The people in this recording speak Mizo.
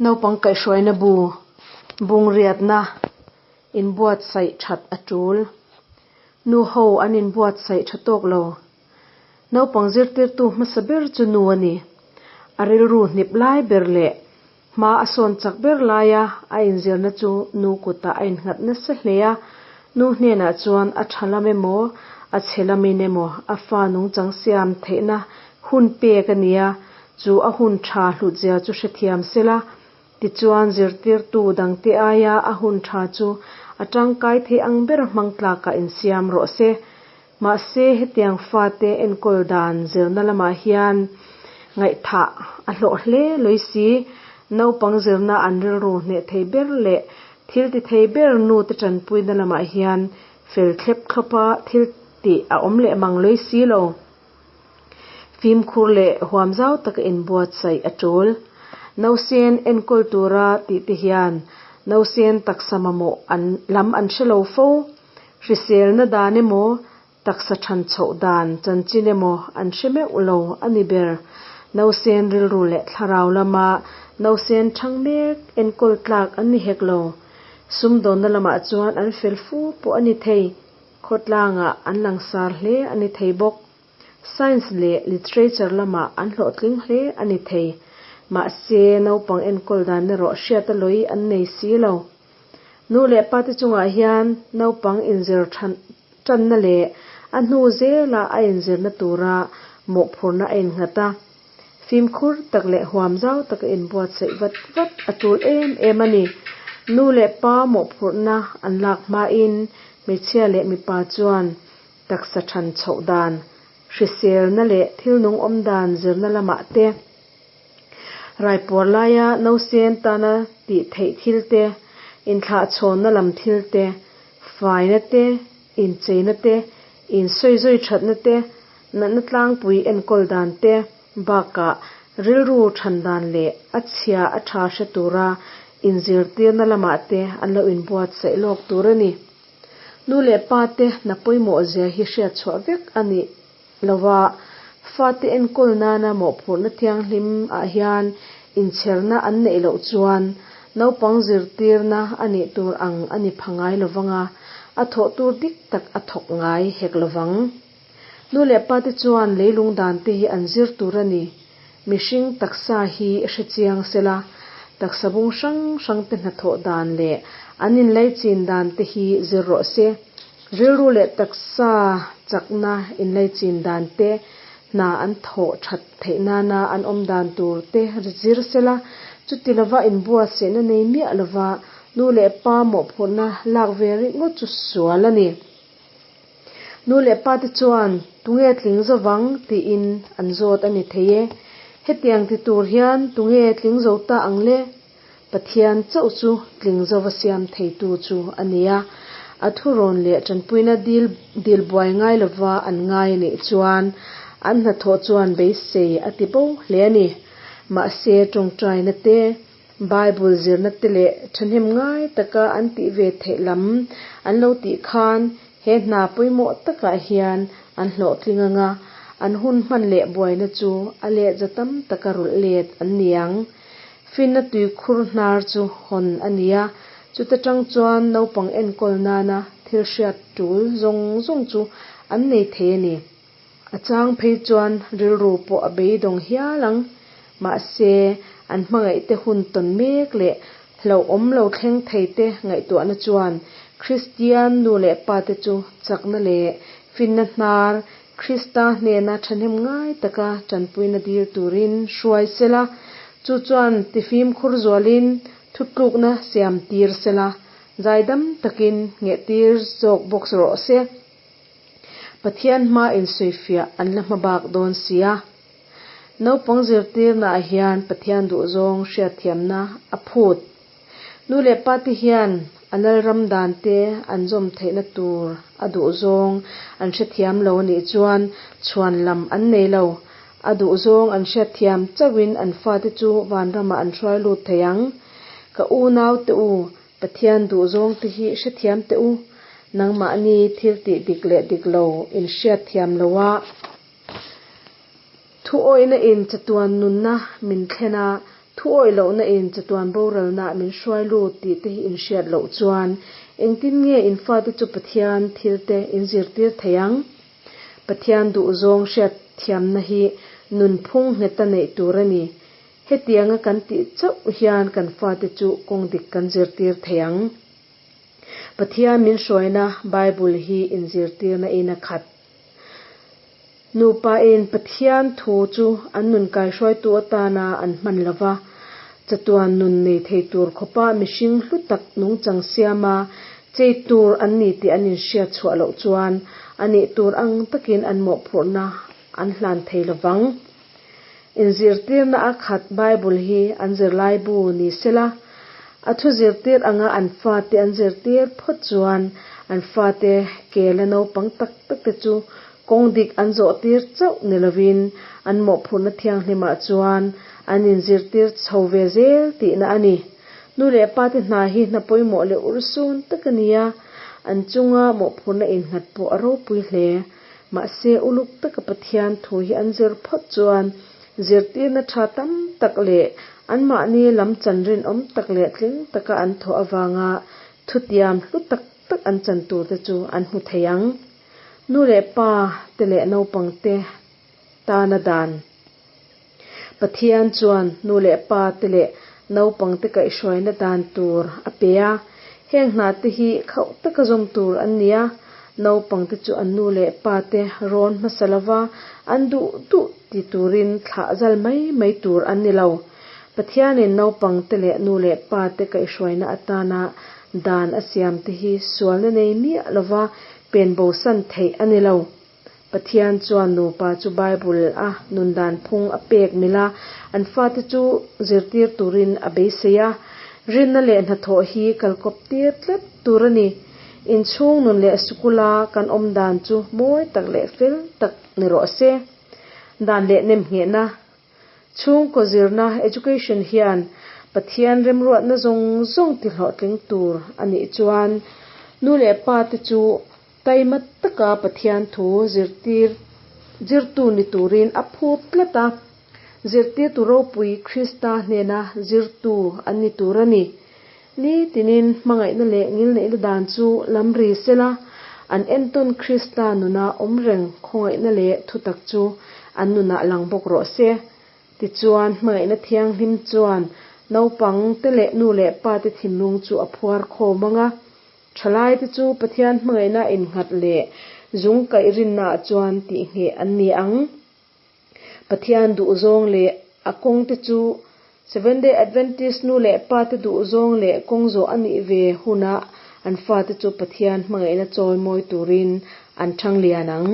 Naupang kaihhruaina bu, bungriatna inbuatsaih that a tul. Nu ho an inbuatsaih tha tawk lo. Naupang zirtirtu hmasa ber chu nu a ni. A rilru hnip lai ber leh hma a sawn chak ber laia a inzirna chu nu kutah a innghat nasa hle a. Nu hnenah chuan a tha lam emaw, a chhe lamin emaw a fa nungchang siam theihna hun pek a ni a, chu a hun tha hlutzia chu hrethiam sela. Tichuan zirtirtu dangte aia a hun tha chu a tangkai thei ang ber hmang tlakah insiam rawh se. Mahse hetiang fate enkawl dan zirna lamah hian ngaihthah a hlawh hle lawih si. Naupang zirna an rilru hneh thei ber leh thil ti thei ber nute tanpuina lamah hian fel thlep thlawpa thil tih a awm leh mang lawih si lo. Fimkhur leh huam zau taka inbuatsaih a tul. Nausen enkawl tura tih te hian nausen taksa mamawh an lam an hre lo fo. Hriselna dan emaw, taksa than chhoh dan chanchin emaw an hre meuh lo a ni ber. Nausen rilru leh thlarau lama nausen thang mek enkawl tlak an ni hek lo. Sumdawnna lamah chuan an fel fu pawh a ni thei. Khawtlangah an langsar hle a ni thei bawk. Science leh literature lamah an hlawhtling hle a ni thei. Mahse, naupang enkawl dan erawh hriat a lawi an nei si lo. Nu leh pate chungah hian naupang inzir tanna leh a hnu zela a inzirna tura mawhphurhna a innghat a. Fimkhur tak leh huam zau taka inbuatsaih vat vat a tul em em a ni. Nu leh pa mawhphurhna an lak hmain hmeichhia leh mipa chuan taksa than chhoh dan, hriselna leh thil nung awm dan zirna lamah te, raipuar laia nausen tana tih theih thil te, inthlahchhawnna lam thil te, faina te, incheina te, insawizawi thatna te, natna tlangpui enkawl dan te bakah rilru than dan leh a chhia a tha hre tura inzirtirna lamah te an lo inbuatsaih lawk tur a ni. Nu leh pa te hna pawimawh zia hi hriat chhuah vek a nih lova, fate enkawl nana mawhphurhna thianghlim ah hian inchherna an neih loh chuan naupang zirtirna a nih tur ang a ni pha ngai lovang a, a thawh tur dik tak a thawk ngai hek lovang. Nu leh pa te chuan leilung dan te hi an zir tur a ni. Mihring taksa hi hre chiang sela, taksa bung hrang hrang te hnathawh dan leh an inlaichin dan te hi zir rawh se. Rilru leh taksa chakna inlaichin dan te, hna an thawh that theih nana an awm dan tur te zir sela, chuti lova inbuatsaihna nei miah lova nu leh pa mawhphurhna lak ve ringawt chu sual a ni. Nu leh pa te chuan tunge tling zo vang tiin an zawt a ni thei e. Hetiang ti tur hian tunge tling zo ta ang le? Pathian chauh chu tling zova siam theitu chu a ni a. A thurawn leh tanpuina dil dil buai ngai lova an ngai a nih chuan an hnathawh chuan beisei a ti bo hle a ni. Mahse tawngtaina te Bible zirna te leh thahnem ngai taka an tih ve theih lam an lo tih khan he hna pawimawh takah hian an hlawhtling ang a, an hun hman leh buaina chu a let za tam taka rulh let an ni ang. Finna tuikhur hnar chu hawn a ni a, chuta tang chuan naupang enkawl nana thil hriat tul zawng zawng chu an nei thei a ni. A chang phei chuan rilru pawh a beidawng hial ang. Mahse, an hmangaihte hun tawn mek leh hlauhawm lo thleng theite ngaihtuahna chuan Kristian nu leh pate chu chakna leh finna hnar Krista hnena thahnem ngai taka tanpuina dil turin hruai sela, chu chuan tifimkhur zualin thutlukna siam tir sela, zaidam takin nghehtir zawk bawk rawh se. Pathian hma insawifiah an la hma bak dawn sia. Naupang zirtirnaah hian Pathian duhzawng hriatthiamna a phut. Nu leh pa te hian a lalram dan te an zawm theihna tur a duhzawng an hrethiam lo a nih chuan chhuan lam an nei lo. A duhzawng an hriatthiam chauhin an fate chu vanramah an hruai lut thei ang. Ka unau te u, Pathian duhzawng te hi hrethiam teh u, nangmahni thil tih dik leh dik lo in hriatthiam lo a, thu awihna in chatuan nunna min thlen a, Thu awih lohna in chatuan boralna min hruai lut tih te hi in hriat loh chuan engtin nge in fate chu Pathian thil te in zirtir thei ang? Pathian duhzawng hriat thiamna hi nunphung ngheta neih tur a ni. Hetianga kan tih chauh hian kan fate chu kawng dik kan zirtir thei ang. Pathian min hruaina Bible hi inzirtirna in a khat. Nupain Pathian thu chu an nun kaihruaitu atana an hman lo va, chatuan nun nei thei tur khawpa mihring hlu tak nungchang siama chei tur an ni tih an inhriat chhuah loh chuan a nih tur ang takin an mawhphurhna an hlan thei lo vang. Inzirtirna a khat Bible hi an zirlaibu ni sela, a thu zirtir anga an fate an zirtir phawt chuan an fate ke la naupang tak tak te chu kawng dik an zawhtir chauh ni lovin an mawhphurhna thianghlimah chuan an inzirtir chho ve zel tihna a ni. Nu leh pa te hna hi hna pawimawh leh urhsun tak a ni a, an chunga mawhphurhna innghat pawh a ropui hle. Mahse, uluk taka Pathian thu hi an zir phawt chuan zirtirna tha tam tak leh anmahni lam chan rinawm tak leh tling taka an thawh avanga thutiam hlu tak tak an chan turte chu an hmu thei ang. Nu leh pa te leh naupang te tana dan. Pathian chuan nu leh pa te leh naupang te kaihhruaina dan tur a pe a, heng hna te hi khauh taka zawm tur an ni a, naupang te chu an nu leh pa te rawn hmasa lova an duh duh ti turin thlah zal mai mai tur an ni lo. Pathianin naupang te leh nu leh pa te kaihhruaina atana dan a siam te hi sualna nei miah lova pen bosan theih a ni lo. Pathian chuan nupa chu Bible a nundan phung a pek mil a, an fate chu zirtir turin a beisei a. Rinna leh hnathawh hi kalkawp tir tlat tur a ni. Inchhung nun leh sikula kan awm dan chu mawi tak leh fel tak ni rawh se. Dan leh nemnghehna Chhungkaw zirna, education, hian Pathian remruatna zawng zawng tihlawhtling tur a nih chuan nu leh pa te chu taima taka Pathian thu zirtir zirtu ni turin a phut tlat a, zirtirtu ropui Krista hnena zirtu an ni tur a ni. Ni tinin hmangaihna leh ngilneihna dan chu lam ri sela, an entawn Krista nuna awm reng khawngaihna leh thutak chu an nunah lang bawk rawh se. Tichuan, hmangaihna thianghlim chuan naupang te leh nu leh pa te thinlung chu a phuar khawm ang a. Thalai te chu Pathian hmangaihna innghat leh zung kaih rinnaah chuan tihngheh an ni ang. Pathian duhzawng leh a kawng te chu Seventh-day Adventist nu leh pa te duhzawng leh kawng zawh a nih ve hunah an fate chu Pathian hmangaihna chawimawi turin an thang lian ang.